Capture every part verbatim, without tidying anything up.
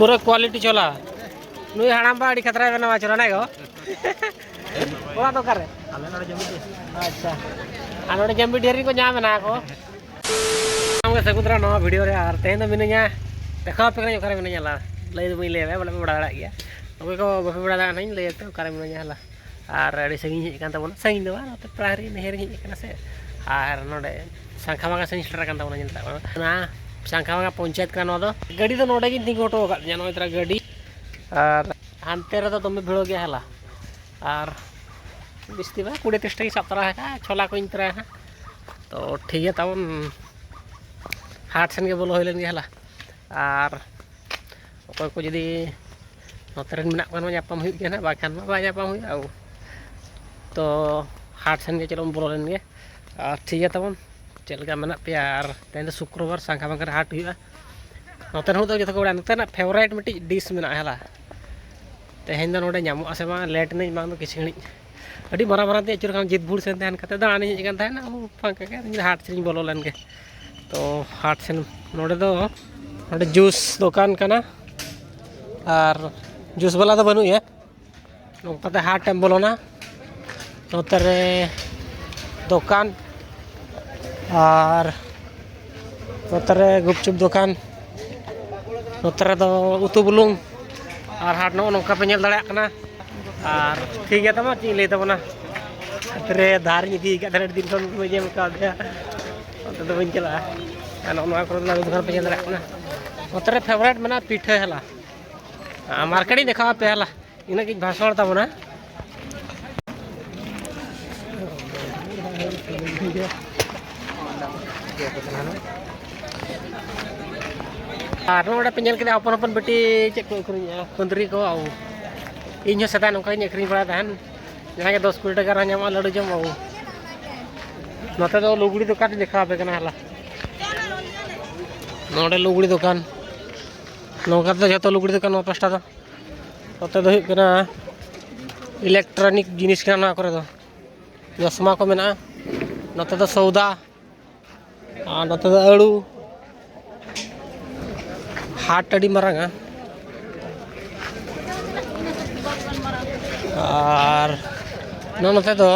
ᱯᱩᱨᱟᱹ ᱠᱳᱣᱟᱞᱤᱴᱤ ᱪᱚᱞᱟ᱾ ᱱᱩᱭ ᱦᱟᱲᱟᱢ ᱵᱟ ᱟᱹᱰᱤ ᱠᱷᱟᱛᱨᱟᱭ ᱵᱮᱱᱟᱣᱟ ᱪᱚᱞᱟ ᱱᱮ ᱜᱚ᱾ ᱚᱲᱟᱜ ᱫᱚ ᱚᱠᱟᱨᱮ? ᱟᱪᱪᱷᱟ, ᱟᱨ ᱱᱚᱰᱮ ᱡᱟᱢᱵᱤ ᱰᱷᱮᱨ ᱨᱮᱱ ᱠᱚ ᱧᱟᱢ ᱮᱱᱟ ᱠᱚ᱾ ᱥᱟᱱᱟᱢ ᱜᱮ ᱥᱟᱹᱜᱩᱱ ᱫᱟᱨᱟᱢ ᱱᱚᱣᱟ ᱵᱷᱤᱰᱤᱭᱳ ᱨᱮ᱾ ᱟᱨ ᱛᱮᱦᱮᱧ ᱫᱚ ᱢᱤᱱᱟᱹᱧᱟ, ᱫᱮᱠᱷᱟᱣ ᱟᱯᱮ ᱠᱟᱹᱱᱟᱹᱧ ᱚᱠᱟᱨᱮ ᱢᱤᱱᱟᱹᱧᱟ᱾ ᱞᱟ-, ᱞᱟᱹᱭ ᱫᱚ ᱵᱟᱹᱧ ᱞᱟᱹᱭ ᱟᱯᱮᱭᱟ, ᱵᱚᱞᱮ ᱯᱮ ᱵᱟᱲᱟᱭ ᱫᱟᱲᱮᱭᱟᱜ ᱜᱮᱭᱟ᱾ ᱚᱠᱚᱭ ᱠᱚ ᱵᱟᱯᱮ ᱵᱟᱲᱟᱭ ᱫᱟᱲᱮᱭᱟᱜ ᱠᱷᱟᱱ ᱞᱟᱹᱭ ᱟᱯᱮ ᱚᱠᱟᱨᱮ ᱢᱤᱱᱟᱹᱧᱟ ᱦᱟᱞᱟ᱾ ᱟᱨ ᱟᱹᱰᱤ ᱥᱟᱺᱜᱤᱧ ᱦᱮᱡ ᱟᱠᱟᱱ ᱛᱟᱵᱚᱱᱟ, ᱥᱟᱺᱜᱤᱧ ᱫᱚ ᱵᱟᱝ, ᱱᱚᱛᱮ ᱯᱨᱟᱭ ᱱᱟᱹᱦᱤᱨ ᱦᱮᱡ ᱟᱠᱟᱱᱟ ᱥᱮ᱾ ᱟᱨ ᱱᱚᱰᱮ ᱥᱟᱝᱠᱷᱟ ᱵᱟᱝᱜᱟ ᱥᱮᱫ ᱤᱧ ᱥᱮᱴᱮᱨ ᱟᱠᱟᱱ ᱛᱟᱵᱚᱱᱟ, ᱧᱮᱞ ᱛᱟᱵᱚᱱᱟ ᱚᱱᱟ ᱥᱟᱝᱠᱷᱟ ᱵᱟᱝᱜᱟ ᱯᱚᱧᱪᱟᱭᱮᱛ ᱠᱟᱱᱟ ᱱᱚᱣᱟ ᱫᱚ᱾ ᱜᱟᱹᱰᱤ ᱫᱚ ᱱᱚᱰᱮ ᱜᱤᱧ ᱛᱤᱸᱜᱩ ᱦᱚᱴᱚ ᱟᱠᱟᱫ ᱛᱤᱧᱟᱹ, ᱱᱚᱜᱼᱚᱭ ᱛᱚᱨᱟ ᱜᱟᱹᱰᱤ᱾ ᱟᱨ ᱦᱟᱱᱛᱮ ᱨᱮᱫᱚ ᱫᱚᱢᱮ ᱵᱷᱤᱲᱚᱜ ᱜᱮᱭᱟ ᱦᱟᱞᱟ᱾ ᱟᱨ ᱵᱤᱥᱛᱤ ᱵᱟᱝ, ᱠᱩᱲᱤ ᱛᱤᱨᱤᱥ ᱴᱟᱠᱟᱧ ᱥᱟᱵ ᱛᱚᱨᱟ ᱟᱠᱟᱫᱼᱟ, ᱪᱷᱚᱞᱟ ᱠᱚᱧ ᱛᱚᱨᱟ ᱟᱠᱟᱫᱼᱟ᱾ ᱛᱚ ᱴᱷᱤᱠ ᱜᱮᱭᱟ ᱛᱟᱵᱚᱱ, ᱦᱟᱴ ᱥᱮᱱ ᱜᱮ ᱵᱚᱞᱚ ᱦᱩᱭ ᱞᱮᱱ ᱜᱮ ᱦᱟᱞᱟ᱾ ᱟᱨ ᱚᱠᱚᱭ ᱠᱚ ᱡᱩᱫᱤ ᱱᱚᱛᱮ ᱨᱮᱱ ᱢᱮᱱᱟᱜ ᱠᱚᱣᱟ, ᱧᱟᱯᱟᱢ ᱦᱩᱭᱩᱜ ᱜᱮᱭᱟ ᱱᱟᱦᱟᱜ, ᱵᱟᱠᱷᱟᱱ ᱢᱟ ᱵᱟᱭ ᱧᱟᱯᱟᱢ ᱦᱩᱭᱩᱜᱼᱟ᱾ ᱛᱚ ᱦᱟᱴ ᱥᱮᱱ ᱜᱮ ᱪᱚᱞᱚ ᱵᱚᱱ ᱵᱚᱞᱚ ᱞᱮᱱ ᱜᱮ᱾ ᱟᱨ ᱴᱷᱤᱠ ᱜᱮᱭᱟ ᱛᱟᱵᱚᱱ, ᱪᱮᱫ ᱞᱮᱠᱟ ᱢᱮᱱᱟᱜ ᱯᱮᱭᱟ? ᱟᱨ ᱛᱮᱦᱮᱧ ᱫᱚ ᱥᱩᱠᱨᱚᱵᱟᱨ, ᱥᱟᱝᱠᱷᱟ ᱵᱟᱝᱠᱷᱟᱱ ᱦᱟᱴ ᱦᱩᱭᱩᱜᱼᱟ᱾ ᱱᱚᱛᱮ ᱨᱮᱱ ᱦᱚᱲ ᱫᱚ ᱡᱚᱛᱚ ᱠᱚ ᱵᱟᱲᱟᱭᱟ, ᱱᱚᱛᱮᱱᱟᱜ ᱯᱷᱮᱵᱟᱨᱟᱭᱤᱴ ᱢᱤᱫᱴᱤᱡ ᱰᱤᱥ ᱢᱮᱱᱟᱜᱼᱟ ᱦᱮᱞᱟ᱾ ᱛᱮᱦᱮᱧ ᱫᱚ ᱱᱚᱰᱮ ᱧᱟᱢᱚᱜ ᱟᱥᱮ ᱵᱟᱝ, ᱞᱮᱴ ᱮᱱᱟᱹᱧ, ᱵᱟᱝ ᱫᱚ ᱠᱤᱪᱷᱩ ᱜᱷᱟᱹᱲᱤᱡ ᱟᱹᱰᱤ ᱢᱟᱨᱟᱝ ᱢᱟᱨᱟᱝ ᱛᱮ ᱟᱹᱪᱩᱨ ᱠᱟᱱ, ᱡᱤᱛ ᱵᱷᱩᱲ ᱥᱮᱱ ᱛᱟᱦᱮᱱ ᱠᱟᱛᱮ ᱫᱟᱬᱟᱱᱤᱧ ᱦᱮᱡ ᱟᱠᱟᱱ ᱛᱟᱦᱮᱱᱟ, ᱯᱷᱟᱸᱠᱟ ᱜᱮ, ᱤᱧ ᱫᱚ ᱦᱟᱴ ᱥᱮᱫ ᱤᱧ ᱵᱚᱞᱚ ᱞᱮᱱ ᱜᱮ᱾ ᱛᱚ ᱦᱟᱴ ᱥᱮᱱ, ᱱᱚᱰᱮ ᱫᱚ, ᱱᱚᱰᱮ ᱡᱩᱥ ᱫᱚᱠᱟᱱ ᱠᱟᱱᱟ, ᱟᱨ ᱡᱩᱥ ᱵᱟᱞᱟ ᱫᱚ ᱵᱟᱹᱱᱩᱜ ᱮᱭᱟ᱾ ᱱᱚᱝᱠᱟᱛᱮ ᱦᱟᱴ ᱮᱢ ᱵᱚᱞᱚᱱᱟ, ᱱᱚᱛᱮ ᱨᱮ ᱫᱚᱠᱟᱱ, ᱟᱨ ᱱᱚᱛᱮ ᱨᱮ ᱜᱩᱯᱪᱩᱯ ᱫᱚᱠᱟᱱ, ᱱᱚᱛᱮ ᱨᱮᱫᱚ ᱩᱛᱩ ᱵᱩᱞᱩᱝ᱾ ᱟᱨ ᱦᱟᱴ ᱱᱚᱜᱼᱚ ᱱᱚᱝᱠᱟ ᱯᱮ ᱧᱮᱞ ᱫᱟᱲᱮᱭᱟᱜ ᱠᱟᱱᱟ᱾ ᱟᱨ ᱴᱷᱤᱠ ᱜᱮᱭᱟ ᱛᱟᱢᱟ, ᱪᱮᱫ ᱤᱧ ᱞᱟᱹᱭ ᱛᱟᱵᱚᱱᱟ, ᱦᱟᱱᱛᱮ ᱨᱮ ᱫᱷᱟᱨ ᱤᱧ ᱤᱫᱤ ᱟᱠᱟᱫ ᱛᱟᱦᱮᱱᱟ, ᱟᱹᱰᱤ ᱫᱤᱱ ᱠᱷᱚᱱ ᱵᱟᱹᱧ ᱮᱢ ᱠᱟᱣᱫᱮᱭᱟ, ᱚᱱᱛᱮ ᱫᱚ ᱵᱟᱹᱧ ᱪᱟᱞᱟᱜᱼᱟ᱾ ᱟᱨ ᱱᱚᱜᱼᱚ ᱱᱚᱣᱟ ᱠᱚᱨᱮ ᱫᱚ ᱟᱹᱰᱤ ᱫᱚᱠᱟᱱ ᱯᱮ ᱧᱮᱞ ᱫᱟᱲᱮᱭᱟᱜ ᱠᱟᱱᱟ᱾ ᱱᱚᱛᱮ ᱨᱮ ᱯᱷᱮᱵᱟᱨᱮᱴ ᱢᱮᱱᱟᱜᱼᱟ ᱯᱤᱴᱷᱟᱹ ᱦᱮᱞᱟ, ᱟᱨ ᱢᱟᱨᱠᱮᱴ ᱤᱧ ᱫᱮᱠᱷᱟᱣ ᱟᱯᱮᱭᱟ ᱦᱮᱞᱟ, ᱤᱱᱟᱹᱜ ᱜᱤᱧ ᱵᱷᱟᱥᱚᱱ ᱛᱟᱵᱚᱱᱟ᱾ ᱟᱨ ᱱᱚᱰᱮ ᱯᱮ ᱧᱮᱞ ᱠᱮᱫᱟ ᱦᱚᱯᱚᱱ ᱦᱚᱯᱚᱱ ᱵᱤᱴᱤ ᱪᱮᱫ ᱠᱚ ᱟᱹᱠᱷᱨᱤᱧᱮᱜᱼᱟ, ᱠᱩᱸᱫᱽᱨᱤ ᱠᱚ᱾ ᱤᱧ ᱦᱚᱸ ᱥᱮᱫᱟᱭ ᱱᱚᱝᱠᱟ ᱜᱤᱧ ᱟᱹᱠᱷᱨᱤᱧ ᱵᱟᱲᱟᱭ ᱛᱟᱦᱮᱱ, ᱡᱟᱦᱟᱸ ᱜᱮ ᱫᱚᱥ ᱠᱩᱲᱤ ᱴᱟᱠᱟ ᱨᱮᱦᱚᱸ ᱧᱟᱢᱚᱜᱼᱟ ᱞᱟᱹᱰᱩ ᱡᱚᱢ ᱟᱹᱜᱩ᱾ ᱱᱚᱛᱮ ᱫᱚ ᱞᱩᱜᱽᱲᱤ ᱫᱚᱠᱟᱱ ᱤᱧ ᱫᱮᱠᱷᱟᱣ ᱟᱯᱮ ᱠᱟᱱᱟ ᱦᱟᱞᱟ᱾ ᱱᱚᱰᱮ ᱞᱩᱜᱽᱲᱤ ᱫᱚᱠᱟᱱ, ᱱᱚᱝᱠᱟ ᱛᱮᱫᱚ ᱡᱚᱛᱚ ᱞᱩᱜᱽᱲᱤ ᱫᱚᱠᱟᱱ ᱱᱚᱣᱟ ᱯᱟᱥᱴᱟ ᱫᱚ᱾ ᱱᱚᱛᱮ ᱫᱚ ᱦᱩᱭᱩᱜ ᱠᱟᱱᱟ ᱤᱞᱮᱠᱴᱨᱚᱱᱤᱠ ᱡᱤᱱᱤᱥ ᱠᱟᱱᱟ ᱱᱚᱣᱟ ᱠᱚᱨᱮ ᱫᱚ, ᱪᱚᱥᱢᱟ ᱠᱚ ᱢᱮᱱᱟᱜᱼᱟ᱾ ᱱᱚᱛᱮ ᱫᱚ ᱥᱚᱣᱫᱟ, ᱟᱨ ᱱᱚᱛᱮ ᱫᱚ ᱟᱹᱲᱩ᱾ ᱦᱟᱴ ᱟᱹᱰᱤ ᱢᱟᱨᱟᱝᱟ, ᱟᱨ ᱱᱚᱜᱼᱚ ᱱᱚᱛᱮ ᱫᱚ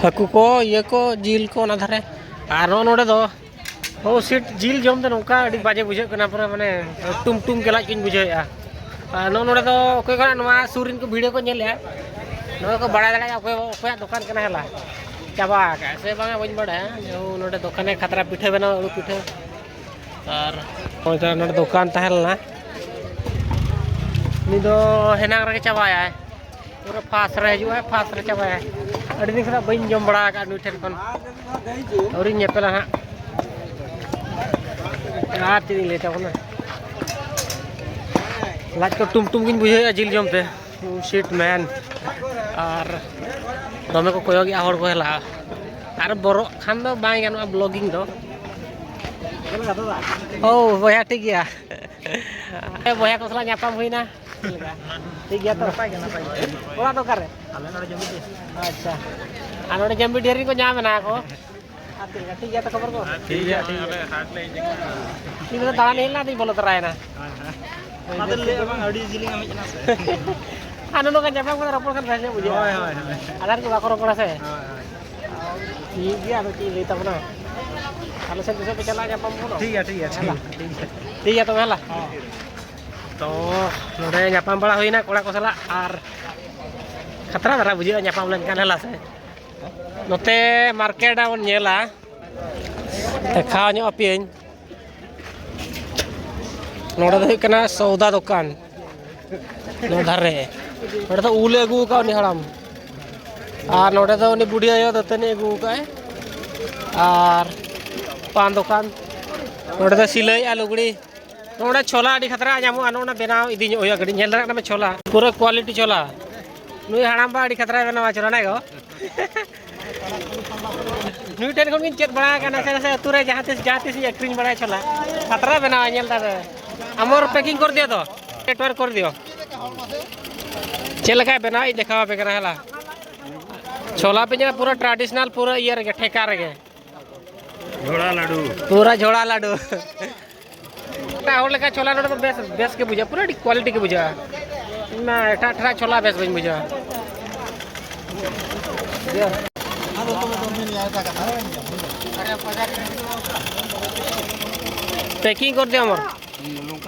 ᱦᱟᱹᱠᱩ ᱠᱚ, ᱤᱭᱟᱹ ᱠᱚ, ᱡᱤᱞ ᱠᱚ ᱚᱱᱟ ᱫᱷᱟᱨᱮ᱾ ᱟᱨ ᱱᱚᱜᱼᱚ ᱱᱚᱰᱮ ᱫᱚ, ᱳ ᱥᱤᱴ, ᱡᱤᱞ ᱡᱚᱢ ᱫᱚ ᱱᱚᱝᱠᱟ ᱟᱹᱰᱤ ᱵᱟᱡᱮ ᱵᱩᱡᱷᱟᱹᱜ ᱠᱟᱱᱟ, ᱯᱩᱨᱟᱹ ᱢᱟᱱᱮ ᱴᱩᱢ ᱴᱩᱢ ᱜᱮ ᱞᱟᱡ ᱠᱚᱧ ᱵᱩᱡᱷᱟᱹᱣᱮᱫᱼᱟ᱾ ᱟᱨ ᱱᱚᱜᱼᱚ ᱱᱚᱰᱮ ᱫᱚ ᱚᱠᱚᱭ ᱠᱚ ᱱᱚᱣᱟ ᱥᱩᱨ ᱨᱮᱱ ᱠᱚ ᱵᱷᱤᱰᱤᱭᱳ ᱠᱚ ᱧᱮᱞᱮᱫᱼᱟ, ᱱᱚᱣᱟ ᱠᱚ ᱵᱟᱲᱟᱭ ᱫᱟᱲᱮᱭᱟᱜᱼᱟ ᱚᱠᱚᱭ, ᱚᱠᱚᱭᱟᱜ ᱫᱚᱠᱟᱱ ᱠᱟᱱᱟ ᱦᱮᱞᱟ᱾ ᱪᱟᱵᱟ ᱟᱠᱟᱫᱼᱟ ᱥᱮ ᱵᱟᱝᱟ ᱵᱟᱹᱧ ᱵᱟᱲᱟᱭᱟ᱾ ᱡᱮᱦᱳᱠ, ᱱᱚᱰᱮ ᱫᱚᱠᱟᱱᱮ ᱠᱷᱟᱛᱨᱟ ᱯᱤᱴᱷᱟᱹ ᱵᱮᱱᱟᱣ, ᱟᱹᱞᱩ ᱯᱤᱴᱷᱟᱹ᱾ ᱟᱨ ᱱᱚᱜᱼᱚᱭ ᱛᱚ ᱱᱚᱰᱮ ᱫᱚᱠᱟᱱ ᱛᱟᱦᱮᱸ ᱞᱮᱱᱟ, ᱩᱱᱤ ᱫᱚ ᱦᱮᱱᱟᱝ ᱨᱮᱜᱮ ᱪᱟᱵᱟᱭᱟᱭ᱾ ᱯᱩᱨᱟᱹ ᱯᱷᱟᱥᱴ ᱨᱮ ᱦᱤᱡᱩᱜᱼᱟᱭ, ᱯᱷᱟᱥᱴ ᱨᱮ ᱪᱟᱵᱟᱭᱟᱭ᱾ ᱟᱹᱰᱤ ᱫᱤᱱ ᱠᱷᱚᱱᱟᱜ ᱵᱟᱹᱧ ᱡᱚᱢ ᱵᱟᱲᱟ ᱟᱠᱟᱫ ᱱᱩᱭ ᱴᱷᱮᱱ ᱠᱷᱚᱱ᱾ ᱟᱹᱣᱨᱤᱧ ᱧᱮᱯᱮᱞᱟ ᱦᱟᱸᱜ᱾ ᱟᱨ ᱪᱮᱫ ᱤᱧ ᱞᱟᱹᱭ ᱛᱟᱵᱚᱱᱟ, ᱞᱟᱡ ᱠᱚ ᱴᱩᱢ ᱴᱩᱢ ᱜᱤᱧ ᱵᱩᱡᱷᱟᱹᱣᱮᱫᱼᱟ ᱡᱤᱞ ᱡᱚᱢ ᱛᱮ᱾ ᱥᱤᱴ ᱢᱮᱱ᱾ ᱟᱨ ᱫᱚᱢᱮ ᱠᱚ ᱠᱚᱭᱚᱜᱮᱜᱼᱟ ᱦᱚᱲ ᱠᱚ ᱦᱮᱞᱟ᱾ ᱟᱨ ᱵᱚᱨᱚᱜ ᱠᱷᱟᱱ ᱫᱚ ᱵᱟᱝ ᱜᱟᱱᱚᱜᱼᱟ ᱵᱞᱚᱜᱤᱝ ᱫᱚ᱾ ᱳ ᱵᱚᱭᱦᱟ, ᱴᱷᱤᱠ ᱜᱮᱭᱟ᱾ ᱦᱮᱸ, ᱵᱚᱭᱦᱟ ᱠᱚ ᱥᱟᱞᱟᱜ ᱧᱟᱯᱟᱢ ᱦᱩᱭᱱᱟ᱾ ᱪᱮᱫ ᱞᱮᱠᱟ? ᱴᱷᱤᱠ ᱜᱮᱭᱟ ᱛᱚ? ᱱᱟᱯᱟᱭ ᱜᱮ, ᱱᱟᱯᱟᱭ ᱜᱮ᱾ ᱚᱲᱟᱜ ᱫᱚ ᱚᱠᱟᱨᱮ? ᱟᱞᱮ ᱱᱚᱰᱮ ᱡᱚᱢᱤᱫᱤ᱾ ᱟᱪᱪᱷᱟ᱾ ᱟᱨ ᱱᱚᱰᱮ ᱡᱚᱢᱤᱫᱤ ᱨᱮᱱ ᱠᱚ ᱧᱟᱢ ᱮᱱᱟ ᱠᱚ᱾ ᱟᱨ ᱪᱮᱫ ᱞᱮᱠᱟ? ᱴᱷᱤᱠ ᱜᱮᱭᱟ ᱛᱚ ᱠᱷᱚᱵᱚᱨ ᱠᱚ? ᱴᱷᱤᱠ ᱜᱮᱭᱟ, ᱴᱷᱤᱠ ᱜᱮᱭᱟ᱾ ᱤᱧ ᱫᱚ ᱫᱟᱬᱟᱱ ᱦᱮᱡ ᱞᱮᱱᱟ, ᱟᱫᱚᱧ ᱵᱚᱞᱚ ᱛᱚᱨᱟᱭᱮᱱᱟ᱾ ᱦᱳᱭ, ᱦᱳᱭ᱾ ᱚᱱᱟ ᱫᱚ ᱞᱟᱹᱭ ᱵᱟᱝ, ᱟᱹᱰᱤ ᱡᱤᱞᱤᱧ ᱮᱢ ᱦᱮᱡ ᱮᱱᱟ ᱥᱮ? ᱟᱨ ᱱᱚᱰᱮ ᱠᱚ ᱧᱟᱯᱟᱢ ᱠᱟᱛᱮ ᱨᱚᱯᱚᱲ ᱠᱷᱟᱱ ᱵᱷᱟᱜᱮ ᱵᱩᱡᱷᱟᱹᱜᱼᱟ᱾ ᱦᱳᱭ, ᱦᱳᱭ, ᱦᱳᱭ᱾ ᱟᱫᱷᱟᱱ ᱠᱚ ᱵᱟᱠᱚ ᱨᱚᱯᱚᱲᱟ ᱥᱮ? ᱦᱳᱭ, ᱦᱳᱭ᱾ ᱴᱷᱤᱠ ᱜᱮᱭᱟ, ᱟᱫᱚ ᱪᱮᱫ ᱤᱧ ᱞᱟᱹᱭ ᱛᱟᱵᱚᱱᱟ? ᱟᱞᱮ ᱥᱮᱫ ᱛᱤᱥᱚᱜ ᱯᱮ ᱪᱟᱞᱟᱜᱼᱟ ᱧᱟᱯᱟᱢ ᱠᱚ? ᱴᱷᱤᱠ ᱜᱮᱭᱟ, ᱴᱷᱤᱠ ᱜᱮᱭᱟ, ᱴᱷᱤᱠ ᱦᱮᱞᱟ᱾ ᱜᱮᱭᱟ, ᱴᱷᱤᱠ ᱜᱮᱭᱟ᱾ ᱴᱷᱤᱠ ᱜᱮᱭᱟ ᱛᱚᱵᱮ, ᱦᱮᱞᱟ᱾ ᱦᱚᱸ᱾ ᱛᱚ, ᱱᱚᱰᱮ ᱧᱟᱯᱟᱢ ᱵᱟᱲᱟ ᱦᱩᱭᱱᱟ ᱠᱚᱲᱟ ᱠᱚ ᱥᱟᱞᱟᱜ, ᱟᱨ ᱠᱷᱟᱛᱨᱟ ᱫᱷᱟᱨᱟ ᱵᱩᱡᱷᱟᱹᱜᱼᱟ ᱧᱟᱯᱟᱢ ᱞᱮᱱᱠᱷᱟᱱ, ᱦᱮᱞᱟ ᱥᱮ᱾ ᱱᱚᱛᱮ ᱢᱟᱨᱠᱮᱴ ᱵᱚᱱ ᱧᱮᱞᱟ, ᱫᱮᱠᱷᱟᱣ ᱧᱚᱜ ᱟᱯᱮᱭᱟᱹᱧ᱾ ᱱᱚᱰᱮ ᱫᱚ ᱦᱩᱭᱩᱜ ᱠᱟᱱᱟ ᱥᱚᱣᱫᱟ ᱫᱚᱠᱟᱱ᱾ ᱱᱚᱣᱟ ᱫᱷᱟᱨᱮ ᱱᱚᱰᱮ ᱫᱚ ᱩᱞᱮ ᱟᱹᱜᱩ ᱟᱠᱟᱫ ᱩᱱᱤ ᱦᱟᱲᱟᱢ, ᱟᱨ ᱱᱚᱰᱮ ᱫᱚ ᱩᱱᱤ ᱵᱩᱰᱷᱤ ᱟᱭᱳ ᱫᱟᱹᱛᱟᱹᱱᱤ ᱟᱹᱜᱩ ᱟᱠᱟᱫ ᱟᱭ, ᱟᱨ ᱯᱟᱱ ᱫᱚᱠᱟᱱ᱾ ᱱᱚᱰᱮ ᱫᱚ ᱥᱤᱞᱟᱹᱭᱮᱫᱼᱟ ᱞᱩᱜᱽᱲᱤ᱾ ᱱᱚᱰᱮ ᱪᱷᱳᱞᱟ ᱟᱹᱰᱤ ᱠᱷᱟᱛᱨᱟ ᱧᱟᱢᱚᱜᱼᱟ, ᱱᱚᱰᱮ ᱵᱮᱱᱟᱣ ᱤᱫᱤ ᱧᱚᱜ ᱦᱩᱭᱩᱜᱼᱟ ᱠᱟᱹᱴᱤᱡ᱾ ᱧᱮᱞ ᱫᱟᱲᱮᱭᱟᱜ ᱠᱟᱱᱟ ᱯᱮ ᱪᱷᱳᱞᱟ, ᱯᱩᱨᱟᱹ ᱠᱣᱟᱞᱤᱴᱤ ᱪᱷᱳᱞᱟ᱾ ᱱᱩᱭ ᱦᱟᱲᱟᱢ ᱵᱟ ᱟᱹᱰᱤ ᱠᱷᱟᱛᱨᱟᱭ ᱵᱮᱱᱟᱣᱟ ᱪᱷᱳᱞᱟ, ᱱᱟᱭ ᱜᱚ᱾ ᱱᱩᱭ ᱴᱷᱮᱱ ᱠᱷᱚᱱ ᱜᱤᱧ ᱪᱮᱫ ᱵᱟᱲᱟ ᱟᱠᱟᱱᱟ, ᱱᱟᱥᱮ ᱱᱟᱥᱮ ᱟᱹᱛᱩ ᱨᱮ ᱡᱟᱦᱟᱸ ᱛᱤᱥ, ᱡᱟᱦᱟᱸ ᱛᱤᱥ ᱤᱧ ᱟᱹᱠᱷᱨᱤᱧ ᱵᱟᱲᱟᱭᱟ ᱪᱷᱳᱞᱟ᱾ ᱠᱷᱟᱛᱨᱟ ᱵᱮᱱᱟᱣᱟ, ᱧᱮᱞ ᱫᱟ ᱯᱮ᱾ ᱟᱢᱚᱨ ᱯᱮᱠᱤᱝ ᱠᱚᱨ ᱫᱤᱭᱟ ᱛᱚ, ᱱᱮᱴᱣᱟᱨᱠ ᱠᱚᱨ ᱫᱤᱭᱟ᱾ ᱪᱮᱫ ᱞᱮᱠᱟᱭ ᱵᱮᱱᱟᱣ ᱤᱧ ᱫᱮᱠᱷᱟᱣ ᱟᱯᱮ ᱠᱟᱱᱟ, ᱦᱮᱞᱟ᱾ ᱪᱷᱳᱞᱟ ᱯᱮ ᱧᱮᱞᱟ, ᱯᱩᱨᱟᱹ ᱴᱨᱟᱰᱤᱥᱚᱱᱟᱞ, ᱯᱩᱨᱟᱹ ᱤᱭᱟᱹ ᱨᱮᱜᱮ, ᱴᱷᱮᱠᱟ ᱨᱮᱜᱮ᱾ ᱡᱷᱚᱲᱟ ᱞᱟᱹᱰᱩ᱾ ᱯᱩᱨᱟᱹ ᱡᱷᱚᱲᱟ ᱞᱟᱹᱰᱩ᱾ ᱦᱚᱲ ᱞᱮᱠᱟ ᱪᱷᱳᱞᱟ ᱱᱚᱰᱮ ᱫᱚ ᱵᱮᱥ, ᱵᱮᱥ ᱜᱮ ᱵᱩᱡᱷᱟᱹᱜᱼᱟ, ᱯᱩᱨᱟᱹ ᱟᱹᱰᱤ quality ᱜᱮ ᱵᱩᱡᱷᱟᱹᱜᱼᱟ᱾ ᱚᱱᱟ ᱮᱴᱟᱜ ᱴᱷᱮᱱᱟᱜ ᱪᱷᱳᱞᱟ ᱵᱮᱥ ᱵᱟᱹᱧ ᱵᱩᱡᱷᱟᱹᱣᱟ᱾ Packing ᱠᱚᱨ ᱫᱮ ᱟᱢᱟᱨ᱾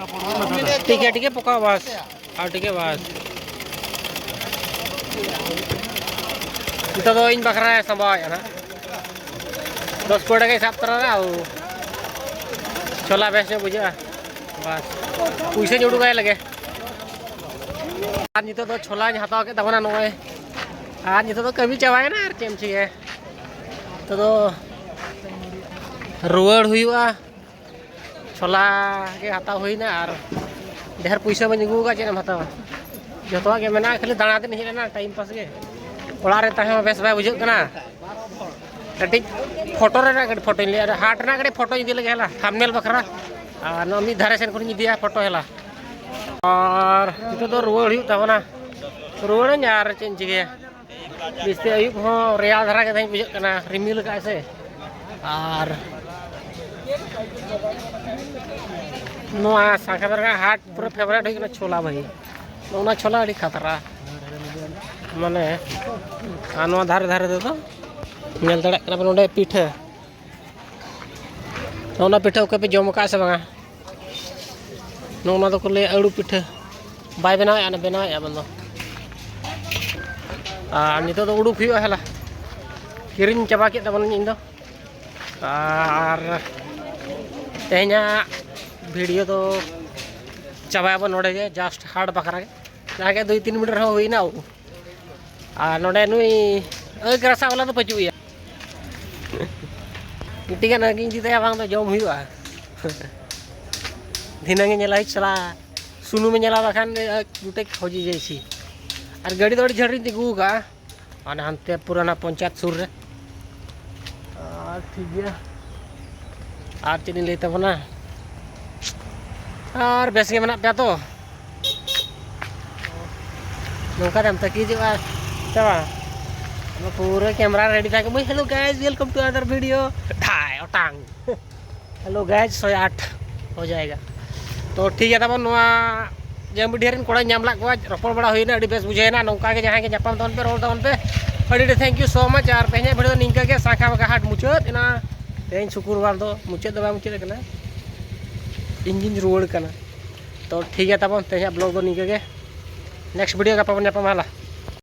ᱴᱷᱤᱠ ᱜᱮᱭᱟ, ᱴᱷᱤᱠ ᱜᱮᱭᱟ, ᱯᱚᱠᱟ ᱵᱟᱥ᱾ ᱟᱨ ᱴᱷᱤᱠ ᱜᱮᱭᱟ, ᱵᱟᱥ᱾ ᱱᱤᱛᱚᱜ ᱫᱚ ᱤᱧ ᱵᱟᱠᱷᱨᱟ ᱥᱟᱢᱵᱟᱣᱮᱫᱼᱟ ᱱᱟᱦᱟᱜ᱾ ᱫᱚᱥ ᱠᱩᱲᱤ ᱴᱟᱠᱟᱧ ᱥᱟᱵ ᱛᱚᱨᱟ ᱞᱮᱫᱼᱟ, ᱟᱨ ᱪᱷᱳᱞᱟ ᱵᱮᱥ ᱧᱚᱜ ᱵᱩᱡᱷᱟᱹᱜᱼᱟ᱾ ᱵᱟᱥ, ᱯᱩᱭᱥᱟᱹᱧ ᱩᱰᱩᱠᱟᱭ ᱞᱮᱜᱮ᱾ ᱟᱨ ᱱᱤᱛᱚᱜ ᱫᱚ ᱪᱷᱳᱞᱟᱧ ᱦᱟᱛᱟᱣ ᱠᱮᱫ ᱛᱟᱵᱚᱱᱟ ᱱᱚᱜᱼᱚᱭ᱾ ᱟᱨ ᱱᱤᱛᱚᱜ ᱫᱚ ᱠᱟᱹᱢᱤ ᱪᱟᱵᱟᱭᱮᱱᱟ, ᱟᱨ ᱪᱮᱫ ᱮᱢ ᱪᱤᱠᱟᱹᱭᱟ? ᱱᱤᱛᱚᱜ ᱫᱚ ᱨᱩᱣᱟᱹᱲ ᱦᱩᱭᱩᱜᱼᱟ᱾ ᱪᱷᱳᱞᱟ ᱜᱮ ᱦᱟᱛᱟᱣ ᱦᱩᱭᱱᱟ, ᱟᱨ ᱰᱷᱮᱨ ᱯᱩᱭᱥᱟᱹ ᱵᱟᱹᱧ ᱟᱹᱜᱩ ᱟᱠᱟᱫ, ᱪᱮᱫ ᱮᱢ ᱦᱟᱛᱟᱣᱟ? ᱡᱚᱛᱚᱣᱟᱜ ᱜᱮ ᱢᱮᱱᱟᱜᱼᱟ, ᱠᱷᱟᱹᱞᱤ ᱫᱟᱬᱟ ᱛᱮᱧ ᱦᱮᱡ ᱞᱮᱱᱟ, time pass ᱜᱮ᱾ ᱚᱲᱟᱜ ᱨᱮ ᱛᱟᱦᱮᱸ ᱦᱚᱸ ᱵᱮᱥ ᱵᱟᱭ ᱵᱩᱡᱷᱟᱹᱜ ᱠᱟᱱᱟ᱾ ᱠᱟᱹᱴᱤᱡ ᱯᱷᱳᱴᱳ ᱨᱮᱱᱟᱜ ᱠᱟᱹᱴᱤᱡ ᱯᱷᱳᱴᱳᱧ ᱞᱟᱹᱭᱟ, ᱦᱟᱴ ᱨᱮᱱᱟᱜ ᱠᱟᱹᱴᱤᱡ ᱯᱷᱳᱴᱳᱧ ᱤᱫᱤ ᱞᱮᱜᱮ ᱦᱮᱞᱟ, thumbnail ᱵᱟᱠᱷᱨᱟ᱾ ᱟᱨ ᱱᱚᱣᱟ ᱢᱤᱫ ᱫᱷᱟᱨᱮ ᱥᱮᱱ ᱠᱷᱚᱱᱤᱧ ᱤᱫᱤᱭᱟ ᱯᱷᱳᱴᱳ ᱦᱮᱞᱟ᱾ ᱟᱨ ᱱᱤᱛᱚᱜ ᱫᱚ ᱨᱩᱣᱟᱹᱲ ᱦᱩᱭᱩᱜ ᱛᱟᱵᱚᱱᱟ, ᱨᱩᱣᱟᱹᱲᱟᱹᱧ, ᱟᱨ ᱪᱮᱫ ᱤᱧ ᱪᱤᱠᱟᱹᱭᱟ? ᱵᱮᱥᱛᱮ ᱟᱹᱭᱩᱵ ᱦᱚᱸ ᱨᱮᱭᱟᱲ ᱫᱷᱟᱨᱟ ᱜᱮ ᱛᱮᱦᱮᱧ ᱵᱩᱡᱷᱟᱹᱜ ᱠᱟᱱᱟ, ᱨᱤᱢᱤᱞ ᱟᱠᱟᱫ ᱥᱮ᱾ ᱟᱨ ᱱᱚᱣᱟ ᱥᱟᱸᱠᱷᱟ ᱫᱟᱨᱜᱟ ᱦᱟᱴ ᱯᱩᱨᱟᱹ favourite ᱦᱩᱭᱩᱜ ᱠᱟᱱᱟ ᱪᱷᱳᱞᱟ ᱵᱷᱟᱹᱡᱤ᱾ ᱱᱚᱜᱼᱚ ᱱᱚᱣᱟ ᱪᱷᱳᱞᱟ ᱟᱹᱰᱤ ᱠᱷᱟᱛᱨᱟ, ᱢᱟᱱᱮ, ᱟᱨ ᱱᱚᱣᱟ ᱫᱷᱟᱨᱮ ᱫᱷᱟᱨᱮ ᱛᱮᱫᱚ ᱧᱮᱞ ᱫᱟᱲᱮᱭᱟᱜ ᱠᱟᱱᱟ ᱯᱮ ᱱᱚᱰᱮ ᱯᱤᱴᱷᱟᱹ᱾ ᱱᱚᱜᱼᱚ ᱱᱚᱣᱟ ᱯᱤᱴᱷᱟᱹ ᱚᱠᱚᱭ ᱯᱮ ᱡᱚᱢ ᱟᱠᱟᱫᱼᱟ ᱥᱮ ᱵᱟᱝᱟ? ᱱᱚᱜᱼᱚ ᱱᱚᱣᱟ ᱫᱚᱠᱚ ᱞᱟᱹᱭᱟ ᱟᱹᱲᱩ ᱯᱤᱴᱷᱟᱹ᱾ ᱵᱟᱭ ᱵᱮᱱᱟᱣᱮᱫᱼᱟ, ᱚᱱᱟ ᱵᱮᱱᱟᱣᱮᱫᱼᱟ ᱵᱚᱱᱫᱚ᱾ ᱟᱨ ᱱᱤᱛᱚᱜ ᱫᱚ ᱩᱰᱩᱠ ᱦᱩᱭᱩᱜᱼᱟ ᱦᱮᱞᱟ᱾ ᱠᱤᱨᱤᱧ ᱪᱟᱵᱟ ᱠᱮᱫ ᱛᱟᱵᱚᱱᱟᱹᱧ ᱤᱧ ᱫᱚ᱾ ᱟᱨ ᱛᱮᱦᱮᱧᱟᱜ video ᱫᱚ ᱪᱟᱵᱟᱭᱟᱵᱚᱱ ᱱᱚᱰᱮ ᱜᱮ, just ᱦᱟᱴ ᱵᱟᱠᱷᱨᱟ ᱜᱮ᱾ ᱡᱟᱦᱟᱸ ᱜᱮ ᱫᱩᱭ ᱛᱤᱱ ᱢᱤᱱᱤᱴ ᱨᱮᱦᱚᱸ ᱦᱩᱭᱱᱟ᱾ ᱟᱨ ᱱᱚᱰᱮ ᱱᱩᱭ ᱟᱹᱠ ᱨᱟᱥᱟ ᱵᱟᱞᱟ ᱫᱚ ᱯᱟᱹᱪᱩᱜ ᱮᱭᱟ᱾ ᱢᱤᱫᱴᱤᱡ ᱜᱟᱱ ᱟᱹᱠᱤᱧ ᱤᱫᱤ ᱛᱟᱭᱟ, ᱵᱟᱝ ᱫᱚ ᱡᱚᱢ ᱦᱩᱭᱩᱜᱼᱟ᱾ ᱫᱷᱤᱱᱟᱹᱝ ᱮ ᱧᱮᱞᱟ, ᱦᱤᱡ ᱥᱟᱞᱟ, ᱥᱩᱱᱩᱢ ᱮ ᱧᱮᱞᱟ, ᱵᱟᱠᱷᱟᱱ ᱟᱹᱠ ᱜᱩᱴᱮ ᱠᱷᱚᱡᱤ ᱡᱟᱭᱥᱤ᱾ ᱟᱨ ᱜᱟᱹᱰᱤ ᱫᱚ ᱟᱹᱰᱤ ᱡᱷᱟᱹᱞ ᱨᱤᱧ ᱛᱤᱸᱜᱩ ᱟᱠᱟᱫᱼᱟ, ᱢᱟᱱᱮ ᱦᱟᱱᱛᱮ ᱯᱩᱨᱟᱱᱟ ᱯᱚᱧᱪᱟᱭᱮᱛ ᱥᱩᱨ ᱨᱮ᱾ ᱟᱨ ᱴᱷᱤᱠ ᱜᱮᱭᱟ, ᱟᱨ ᱪᱮᱫ ᱤᱧ ᱞᱟᱹᱭ ᱛᱟᱵᱚᱱᱟ, ᱟᱨ ᱵᱮᱥ ᱜᱮ ᱢᱮᱱᱟᱜ ᱯᱮᱭᱟ ᱛᱚ? ᱱᱚᱝᱠᱟ ᱛᱮᱢ ᱛᱟᱹᱠᱤᱡᱚᱜᱼᱟ ᱥᱮ ᱵᱟᱝ? ᱟᱫᱚ ᱯᱩᱨᱟᱹ camera ready ᱛᱟᱦᱮᱸ ᱠᱟᱱᱟ᱾ Hello guys, welcome to another video. ᱰᱷᱟᱭ ᱚᱴᱟᱝ᱾ Hello guys, ᱥᱚᱭ ᱟᱴ ᱦᱳ ᱡᱟᱭᱮᱜᱟ᱾ ᱛᱚ ᱴᱷᱤᱠ ᱜᱮᱭᱟ ᱛᱟᱵᱚᱱ, ᱱᱚᱣᱟ ᱡᱟᱹᱢᱵᱤᱰᱤᱦᱟᱹ ᱨᱮᱱ ᱠᱚᱲᱟᱧ ᱧᱟᱢ ᱞᱮᱫ ᱠᱚᱣᱟ, ᱨᱚᱯᱚᱲ ᱵᱟᱲᱟ ᱦᱩᱭᱱᱟ, ᱟᱹᱰᱤ ᱵᱮᱥ ᱵᱩᱡᱷᱟᱹᱣ ᱮᱱᱟ᱾ ᱱᱚᱝᱠᱟ ᱜᱮ ᱡᱟᱦᱟᱸᱭ ᱜᱮ ᱧᱟᱯᱟᱢ ᱛᱟᱵᱚᱱ ᱯᱮ, ᱨᱚᱲ ᱛᱟᱵᱚᱱ ᱯᱮ, ᱟᱹᱰᱤ ᱟᱹᱰᱤ thank you so much᱾ ᱟᱨ ᱛᱮᱦᱮᱧᱟᱜ video ᱫᱚ ᱱᱤᱝᱠᱟᱹ ᱜᱮ, ᱥᱟᱸᱠᱷᱟ ᱵᱟᱸᱠᱷᱟ ᱦᱟᱴ ᱢᱩᱪᱟᱹᱫ ᱮᱱᱟ᱾ ᱛᱮᱦᱮᱧ ᱥᱩᱠᱨᱵᱟᱨ ᱫᱚ ᱢᱩᱪᱟᱹᱫ ᱫᱚ ᱵᱟᱭ ᱢᱩᱪᱟᱹᱫ ᱟᱠᱟᱱᱟ, ᱤᱧ ᱜᱤᱧ ᱨᱩᱣᱟᱹᱲ ᱠᱟᱱᱟ᱾ ᱛᱚ ᱴᱷᱤᱠ ᱜᱮᱭᱟ ᱛᱟᱵᱚᱱ, ᱛᱮᱦᱮᱧᱟᱜ vlog ᱫᱚ ᱱᱤᱝᱠᱟᱹ ᱜᱮ, next video ᱜᱟᱯᱟ ᱵᱚᱱ ᱧᱟᱯᱟᱢᱟ ᱦᱟᱞᱟ᱾